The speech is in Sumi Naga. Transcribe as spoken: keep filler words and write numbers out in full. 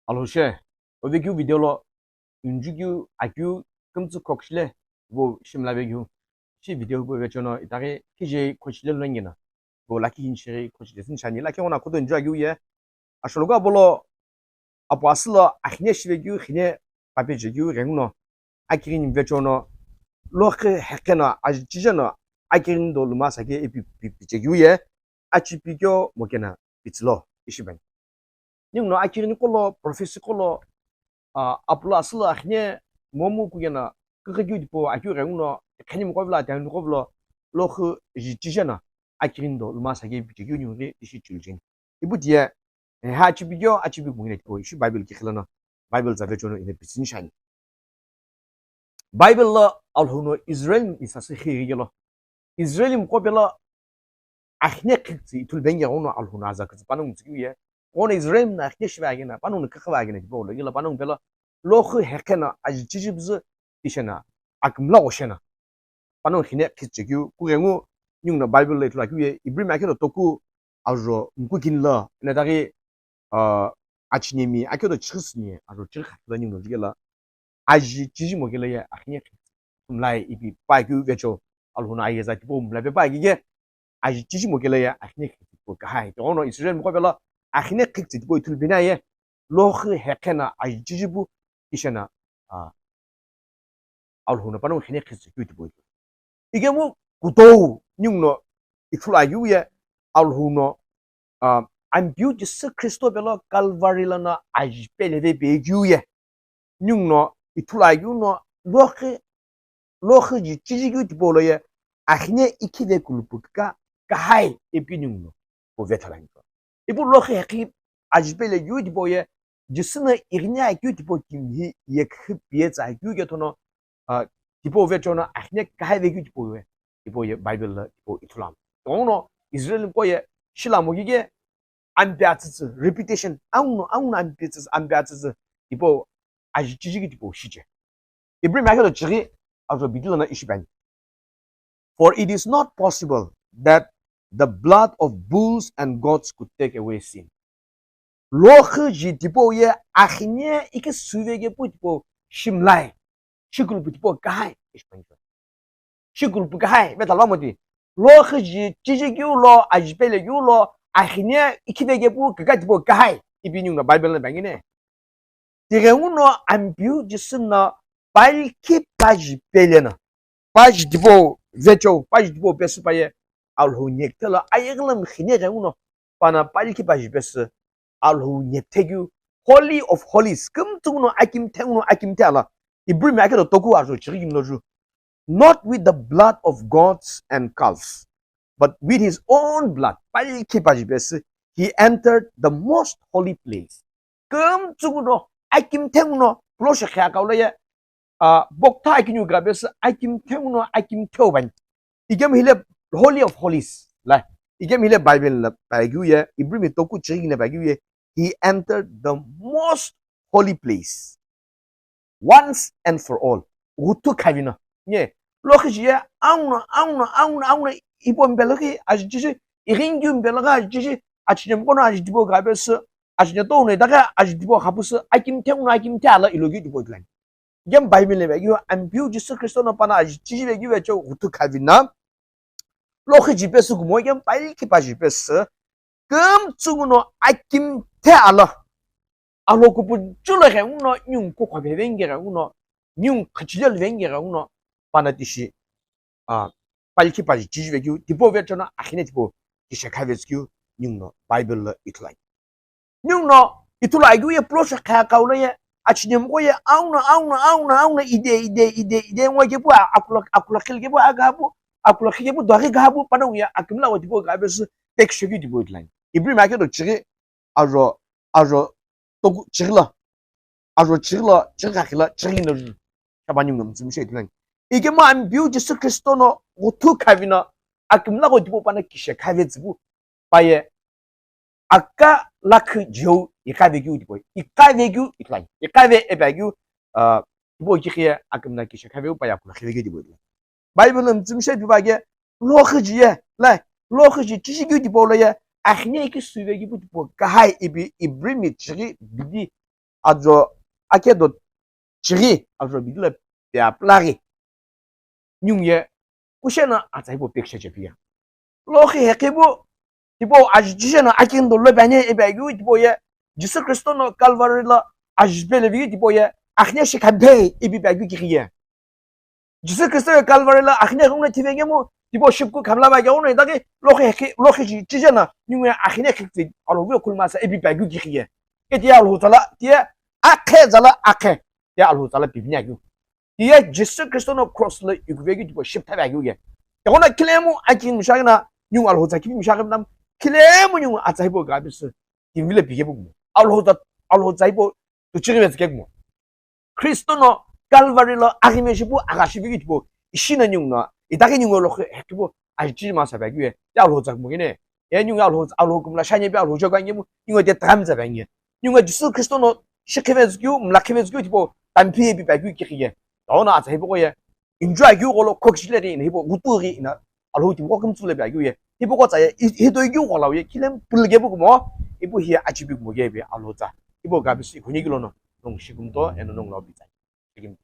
Alhou she, ove keu video lo, inju keu, akeu, kümtsü khokshile, vo shimla ve keu, shi video vo vechono, itaghi, kije khochile lo ngena, vo laki inchiri khochile sin shani, laki ona koto inju akeu ye, ashologa bolo, apo asilo, akhine shive keu, khine pape je keu, renguno, akirin vechono, lokhe hekena, ajijeno, akirin do luma sake, epi, pi, pi, je keu ye, achi pikyo, mokena, pitsilo, ishibani. Ninguno akirini kolo, prophecy kolo, ah, apulo asülo akhine momu kuyena, kükükyu dipo akyu renguno, kheni mukhovla, tani mukhovlo, lokhu ji chijena, akirini do, luma sake bichikyu nyuri, ishi chulchin. Ibu diye, eh, ha achi bigyo, achi big mungine dipo, ishi Bible kikhilana, Bible zavechono ine pitsin shani. Bible lo Alhou no Israel isasü khirigelo. Israel mkopelo akhine khikti ithul benge ono Alhou no aza khikti panung tsikiye. Ono Israel na akhine shiva agena, panung no kakhiva agena, dipo lo gila panung pelo lokhu hekhena aji chijibzu ishena akmla oshena. Panung khine khikti kyu, kurengu nyung no Bible lo ithula kyu ye, Ibrahim akhe toku ajo mkukin la, ina tagi, ah, achinemi, akhe to chikhisni, ajo chikha la nyung no jigela. Aji chiji mokela ye, akhine mlai ipi pa kyu vecho, Alhou no aye za tipo mlai pe pa kige, aji chiji mokela ye, akhine khikti po kahai. Ono Israel mkopelo, akhine khikti tipo ithul bina ye, lokhu hekhena aji chiji bu, ishena, ah, Alhou no panung khine khikti kyu tipo. Igemu kutou nyung no ithulu ayu ye Alhou no, ah, Ampeu Jisü Khristo pelo Calvary lana aji pele ve pe kyu ye. Nyung no ithulu ayu no lokhe, lokhe ji chiji kyu tipo lo ye akhine ikhi ve kulupu ka, kahai epi nyung no po ve thala nito. Ipu lokhe hekhi aji pele kyu tipo ye Jisü no ighine akeu tipo kimhi ye khipie tsa akeu kethono, ah, tipo vechono akhine kahai vekeu tipo ye, tipo ye Bible lo tipo ithulam. Tono Israel ko ye shila mogige ampe atsütsü, repetition, auno, auno ampe atsütsü, ampe atsütsü, tipo aji chiji ki tipo shiche. Ibrahim akelo chiri, ajo bidilo na ishibani. For it is not possible that the blood of bulls and goats could take away sin. Lokhu ji tipo ye akhine iki suve ke pu tipo shimlai. Shikulupu tipo kahai. Shikulupu kahai. Beta lo moti. Lokhu ji chiji kyu lo, aji pele kyu lo, akhine iki ve ke pu kaka tipo kahai. Ipi nyung no Bible na bangine. Tighenguno Ampeu Jisü no palki paji pele no. Paji tipo vecho, paji tipo pesu paye Alhou nyekte lo ayeglam khine ghenguno pana palki paji pesu Alhou nyekte kyu Holy of Holies. Kümtsuguno akim tenguno akim te ala. Ibrahim akelo toku ajo chiri lo ju. Not with the blood of goats and calves, but with his own blood. Palki paji pesu, he entered the most holy place. Kümtsuguno akim tenguno pulo shekhe akau lo ye, ah, bokta akinyu grabesu akim tenguno akim teubani. Ikem hile Holy of Holies. La, ikem hile Bible la pagyu ye, Ibrahim toku chiri na pagyu ye, he entered the most holy place. Once and for all. Ghutu khavina. Nye, lokhi ji ye, auno, auno, auno, auno, ipo mbelokhi, aji chiji, ighingyu mbelokhi, aji chiji, achine mkono, aji tipo grabesu, achine to uno itaka, aji tipo khapusu, akim tenguno akim te ala ilogi tipo iklani. Gem Bible le vegio, Ampeu Jisü Khristo no pana aji chiji vegio vecho ghutu khavina. Lokhi ji pesu kumo gem palki paji pesu. Kümtsuguno akim te ala. Alo kupu chulo ghenguno, nyung kukho vevenge ghenguno, nyung khachilel venge ghenguno, pana tishi, ah, palki paji chiji vegio, tipo vechono akhine tipo kishe khavetsukyu, nyung no Bible lo ithulai. Nyungno ithulu akeu ye pulo shekhe akau lo ye, achine mko ye, auno, auno, auno, auno, ide, ide, ide, ide, ngo kepu, akulo, akulo khil kepu, agapu, akulo khil kepu, doghi gapu, panongu ye, akimla wo tipo gabesu, tek shokeu tipo itlani. Ibrahim akelo chiri, ajo, ajo, toku chiri lo, ajo chiri lo, chiri kakhi lo, chiri no ju. Shaba nyungno mtsumshe itlani. Ikemu Ampeu Jisü Khristo no, ghutu khavina, akimla wo tipo pana kishe khavetsipu, paye, aka lakhi jeu iqave keu tipoi. Iqave keu itlai. Iqave epea keu, ah, tipoi kikhiye akümna kishe khaveu paye akula khive keu tipoi. Bible mtsumshe pipa ke lokhi ji ye, lai, lokhi ji chiji keu tipoi lo ye, akhine iki suve keu pu tipo kahai ipi Ibrahim chiri bidi ajo akedo chighi ajo bidilo pe apla ghi. Ningu ye kusheno atsa hipau pekishi chepiye. Lokhi heqipu tipau ajiji sheno akindo lo bani ipi akeu tipau ye Jisü Khristo no Calvary lo ajiji pele vi tipau ye akhine shikha be ipi akeu kighiye. Jisü Khristo ye Calvary lo akhine ghungu thive ngemu tipau shipku khamla ba keu no itaki lokhi heqi lokhi ji chijeno ningu ye akhine khikti alo vi khulmasa ipi akeu kighiye. Ketiye Alhou tsala tiye akhe tsala akhe tiye Alhou tsala pipini akeu. Tiye Jisü Khristo no cross lo ikuve keu tipau shiptha ve akeu ye. Eghono khilemu aki mishaghi na ningu Alhou tsa kipi mishaghi na khilemu ningu atsa hipau gabisü. Timvile pike pukumo. Alhou tsa Alhou tsa hipau tuchighi ve tsike kumo. Khristo no Calvary lo aghime shipu agha shivi keu tipau ishi no ningu no itaki ningu lokhi heqipu aji masa ve akeu ye. Tiye Alhou tsa kumo kene. E ningu Alhou Alhou kumla shani pe Alhou joka ngemu ningu tiye taghamtsa ve ange. Ningu Jisü Khristo no shikhive zukeu mlakhive zukeu tipau tampi ipi akeu kighiye. Taona atsa hipau ye. Enjoy akeu gholo khokishile ghi ina hipau gutu ghi ina Alhou tipau kumtsule pe akeu ye. Hipau tsa ye hito keu gholau ye khilemu pulge pukumo ipu hiye achipi kumo kepe Alhou tsa. Hipau gabisü ikhuni kilono nongu shikumto eno nongu lo bitsa. Shikim